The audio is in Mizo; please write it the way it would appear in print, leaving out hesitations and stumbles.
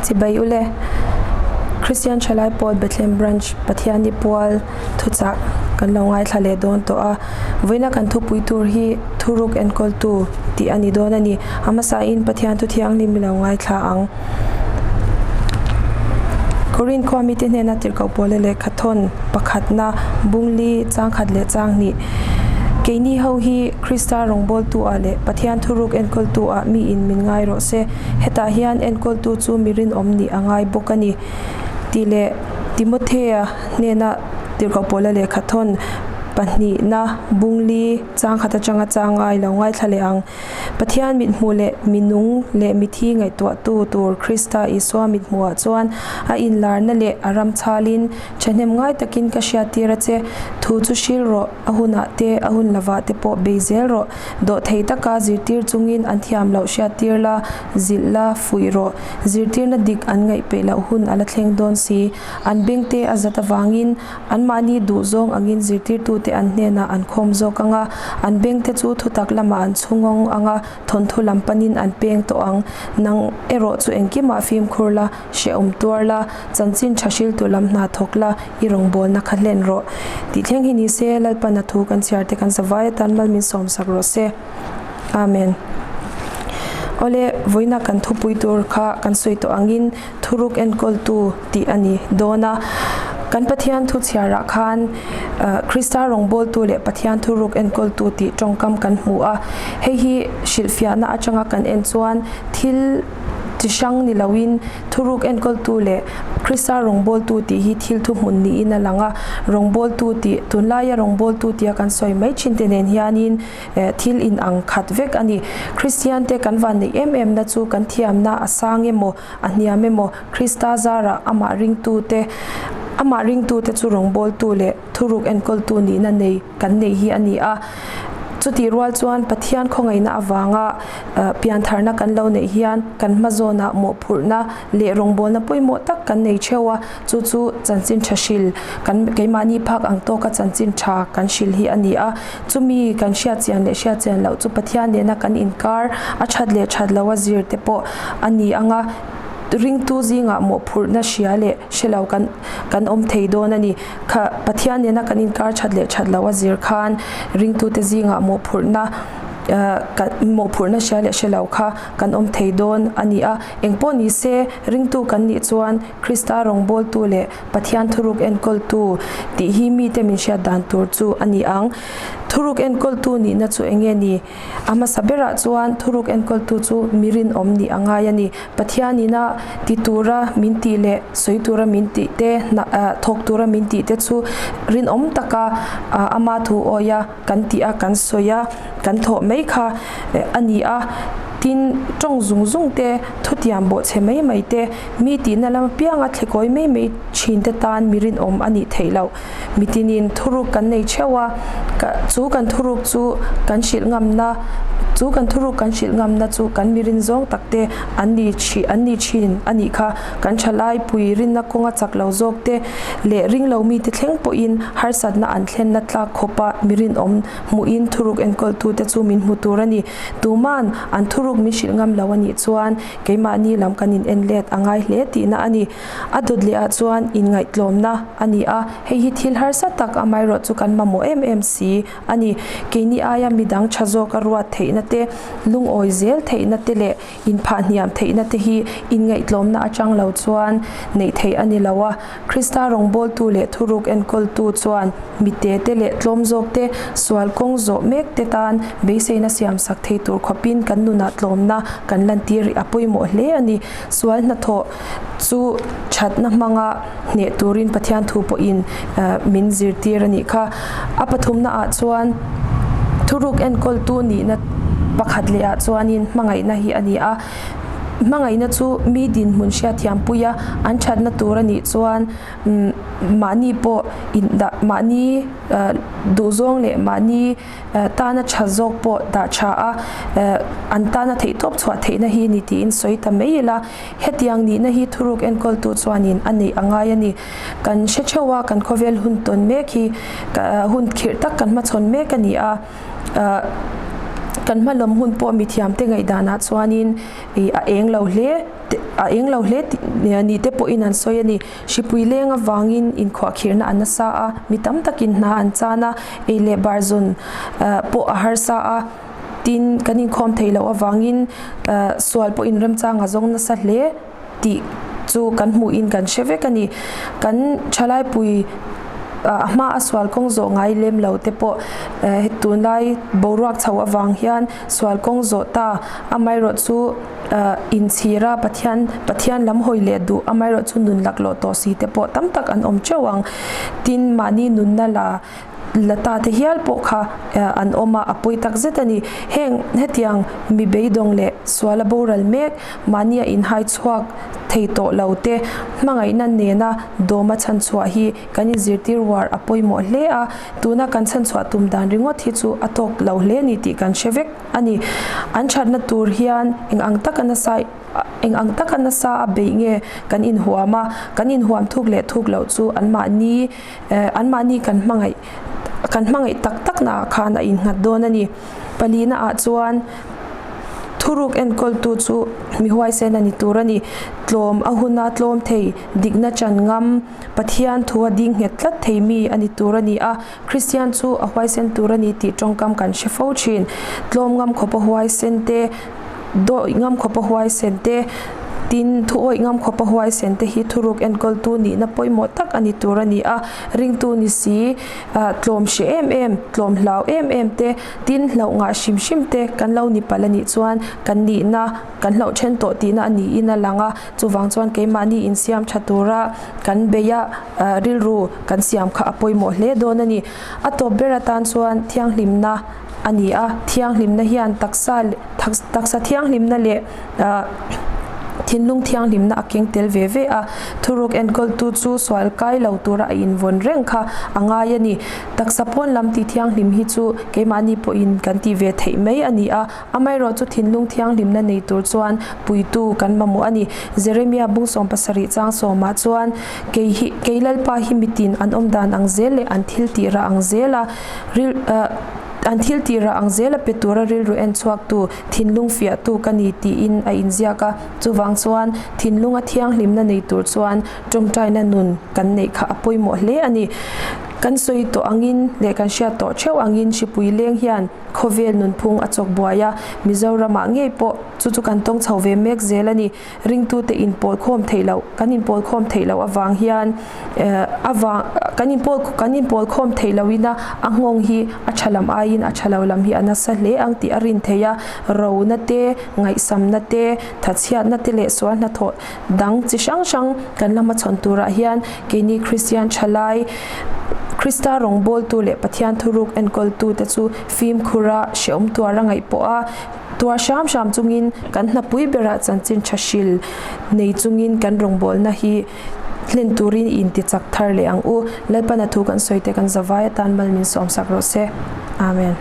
Chibai ule, Kristian Thalai Pawl Bethlehem Branch Pathianni pual thuchah kan lo ngaithla leh dawn tawh a. Vawiina kan thupui tur hi thuruk enkawltu tih a ni dawn a ni. A hmasain Pathian thu thianghlim i lo ngaithla ang. Korin khua mite hnena tirhkoh pawla lehkha thawn pakhatna bungli changkhat leh changhnih Keini ho hi Krista rawngbawltu ah leh Pathian thuruk enkawltu ah mi in min ngai rawh se. Hetah hian enkawltu chu mi rinawm nih a ngai bawk a ni tih leh Timothea hnena tirhkoh pawla lehkha thawn pahnihna bungli changkhat atanga changai lo ngaithla leh ang. Pathian mithmuh leh minung leh mithi ngaihtuahtu tur Krista Isua mithmuhah chuan a inlarna leh a ram chhalin thahnem ngai takin ka hriattir a che. Thu chu hril rawh, a hunah te, a hun lovah te pawh bei zel rawh. Dawhthei taka zirtir chungin an thiam loh hriattir la, zilh la, fuih rawh. Zirtirna dik an ngaih peih loh hun a la thleng dawn si. An bengte a zat avangin Anmahni duhzawng angin zirtirtute an hnenah an khawm zawk ang a, an bengte chu thutak lamah an chhungawng ang a, thawnthu lam panin an peng tawh ang. Nang erawh chu engkimah fimkhur la, hrehawm tuar la, chanchin tha hriltu lam hna thawk la, i rawngbawlna kha hlen rawh. Tih thleng hi ni se, Lalpan a thu kan chhiar te kan zavai atan mal min sawmsak rawh se. Amen. Awle, vawiina kan thupui tur kha kan sawi tawh angin thuruk enkawltu tih a ni dawn a. Kan Pathian thu chhiarah khan Krista rawngbawltu leh Pathian thuruk enkawltu tih tawngkam kan hmu a. Hei hi hrilhfiahna atanga kan en chuan thil chi hrang ni loin thuruk enkawltu leh Krista rawngbawltu tih hi thil thuhmun niin a lang a. Rawngbawltu tih tunlaia rawngbawltu tia kan sawi mai thin te nen hianin thil inang khat vek a ni. Kristian te kan van neih em em na chu kan thiamna a sang emaw A hniam emaw, Krista zarah amah ringtute amah ringtute chu rawngbawltu leh thuruk enkawltu nihna nei kan nei hi a ni a. Chutih rual chuan Pathian khawngaihna avanga piantharna kan lo neih hian kan hmazawnah mawhphurhna leh rawngbawlna pawimawh tak kan nei theuh a, chu chu chanchin tha hril kan keimahni phak ang tawka chanchin tha kan hril hi a ni a. Chumi kan hriatchian leh hriatchian loh chu Pathian nena kan inkar a that leh that loh a zir te pawh a ni ang a, ringtu zingah mawhphurhna hria leh hre lo kan kan awm thei dawn a ni. Kha Pathian nena kan inkar that leh that loh a zir khan ringtute zingah mawhphurhna mawhphurhna hria leh hre lo kha kan awm thei dawn a ni a. Engpawh ni se ringtu kan nih chuan Krista rawngbawltu leh Pathian thuruk enkawltu tih hi mite min hriat dan tur chu a ni ang. Thuruk enkawltu nihna chu eng nge ni? A hmasa berah chuan thuruk enkawltu chu mi rinawm nih a ngai a ni. Pathianina ti tura min tih leh sawi tura min tih te, thawk tura min tih te chu rinawm taka ama thu awia kan tih a, kan sawi a, kan thawh mai kha a ni a. Tin, tawng zung zung te, thutiam bawhchhe mai mai te, mi tihna lam apianga thlekawi mai mai thin te tan mi rinawm a nih theih loh. Mitinin thuruk kan nei theuh a, chu kan thuruk chu kan hrilh ngamna, chu kan thuruk kan hrilh ngamna chu kan mi rin zawng tak te an ni thi an ni thin a nih kha. Kan thalai pui rinna kawnga chak lo zawk te leh ring lo mite thleng pawhin harsatna an thlenna tlak khawpa mi rinawm hmuhin thuruk enkawltute chu min hmu tur a ni. Tuman an thuruk min hrilh ngam lo a nih chuan keimahni lam kan in en let a ngai hle tihna a ni. A dawt leh ah chuan inngaihtlawmna a ni a, hei hi thil harsa tak amaherawh chu kan mamawh em em si a ni. Keini aia midang tha zawk a ruat theihna te, lungawi zel theihna te leh inphah hniam theihna te hi inngaihtlawmna atang lo chuan neih theih a ni lo a. Krista rawngbawltu leh thuruk enkawltu chuan mite te leh tlawm zawk te, sual kawng zawh mek te tan beiseina siamsak thei tur khawpin kan nunah tlawmna kan lantir a pawimawh hle a ni. Sual hnathawh chu thatna hmanga hneh turin Pathian thu pawhin min zirtir a nih kha. A pathumna ah chuan thuruk enkawltu nihna pakhat leh ah chuanin hmangaihna hi a ni a. Hmangaihna chu mi dinhmun hriatthiam puia an thatna tur a nih chuan mahni pawh indah mahni duhzawng leh mahni tana tha zawk pawh dah tha a, an tana theihtawp chhuah theihna hi ni tiin sawi ta mai ila, hetiang nihna hi thuruk enkawltu chuanin a neih a ngai a ni. Kan hre theuh a, kan khawvel hun tawn mek hi hun khirh tak kan hmachhawn mek a ni a. Kan hmalawm hun pawh mithiamte ngaihdanah chuanin ih a eng lo hle a eng lo hle tih ni te pawhin an sawi a ni. Hripui leng avangin inkhuahkhirhna a nasa a, mi tam takin hna an chan a, ei leh bar zawn pawh a harsa a, tin kan inkhawm theih loh avangin sual pawhin remchang a zawng nasa hle tih chu kan hmuhin kan hre vek a ni. Kan thalaipui a hma a sual kawng zawh ngai lem lo te pawh tunlai boruak chho avang hian sual kawng zawh ta amaherawh chu inchhir a Pathian Pathian lam hawi leh duh amaherawh chu nun laklawh tawh si te pawh tam tak an awm teuh ang. Tin mahni nunna la la ta te hial pawh kha an awm a, a pawi tak zet a ni. Heng hetiang mi beidawng leh suala boral mek mahnia inhai chhuak thei tawh lo te hmangaihna nena dawma chhanchhuah hi kan inzirtir uar a pawimawh hle a, tuna kan chhanchhuah tum dan ringawt hi chu a tawk lo hle a ni tih kan hre vek a ni. An thatna tur hian eng ang taka nasa eng ang taka nasa a beih nge kan inhuam a, kan inhuam thuk leh thuk loh chu anmahni anmahni kan hmangaih kan hmangaih tak tak naah khan a innghat dawn a ni. Palina ah chuan thuruk enkawltu chu mi huaisen a ni tur a ni. Tlawm a huna tlawm thei dikna chan ngam Pathian thu a ding nghet tlat thei mi a ni tur a ni a, Kristian chu a huaisen tur a ni tih tawngkam kan hre fo thin. Tlawm ngam khawpa huaisen te, dawih ngam khawpa huaisen te, tin thu awih ngam khawpa huaisen te hi thuruk enkawltu nihna pawimawh tak a ni tur a ni a. Ringtu ni si, tlawm hre em em, tlawm hlau em em te, tin hlauh ngah hrim hrim te kan lo ni palh a nih chuan kan nihna kan hlauh then tawh tihna a niin a lang a. Chuvang chuan keimahni insiam tha tura kan beia rilru kan siam kha a pawimawh hle dawn a ni. A tawp ber atan chuan thianghlimna a ni a, thianghlimna hian taksa taksa thianghlimna leh thinlung thianghlimna a keng tel ve ve a. Thuruk enkawltu chu sual kai lo tura a invawn reng kha a ngai a ni. Taksa pawn lam tih thianghlim hi chu keimahni pawhin kan tih ve theih mai a ni a. Amaherawh chu thinlung thianghlimna nei tur chuan puitu kan mamawh a ni. Jeremia bung 70 chang sawmah chuan, Kei hi, kei Lalpa hi mitin an awm dan ang zel leh an thil tih rah ang zela ril, an thil tih rah ang zela pe tura rilru en chhuaktu, thinlung fiahtu ka ni tiin a inziak a. Chuvang chuan thinlunga thianghlimna nei tur chuan tawngtaina nun kan neih kha a pawimawh hle a ni. Kan sawi tawh angin leh kan hriat tawh theuh angin hripui leng hian, Khawvel nunphung a chawk buai a, Mizoramah ngei pawh chu chu kan tawng chho ve mek zel a ni. Ringtute inpawl khawm theih loh, kan inpawl khawm theih loh avang hian avang kan inpawl kan inpawl khawm theih lohin a a nghawng hi a tha lam aiin a tha lo lam hi a nasa hle ang tih a rin theih a, rona te, ngaihsamna te, thachhiatna te leh sual hnathawh dang chi hrang hrang kan lama chhawn turah hian keini Kristian thalai, Krista rawngbawltu leh Pathian thuruk enkawltute chu fimkhura hrehawm tuar a ngaih pawh a, tuar hram hram chungin kan hnapui berah chanchin tha hril nei chungin kan rawngbawlna hi hlen turin i intichak thar leh ang u. Lalpana thu kan sawi te kan zavai atan mal min sawmsak rawh se. Amen.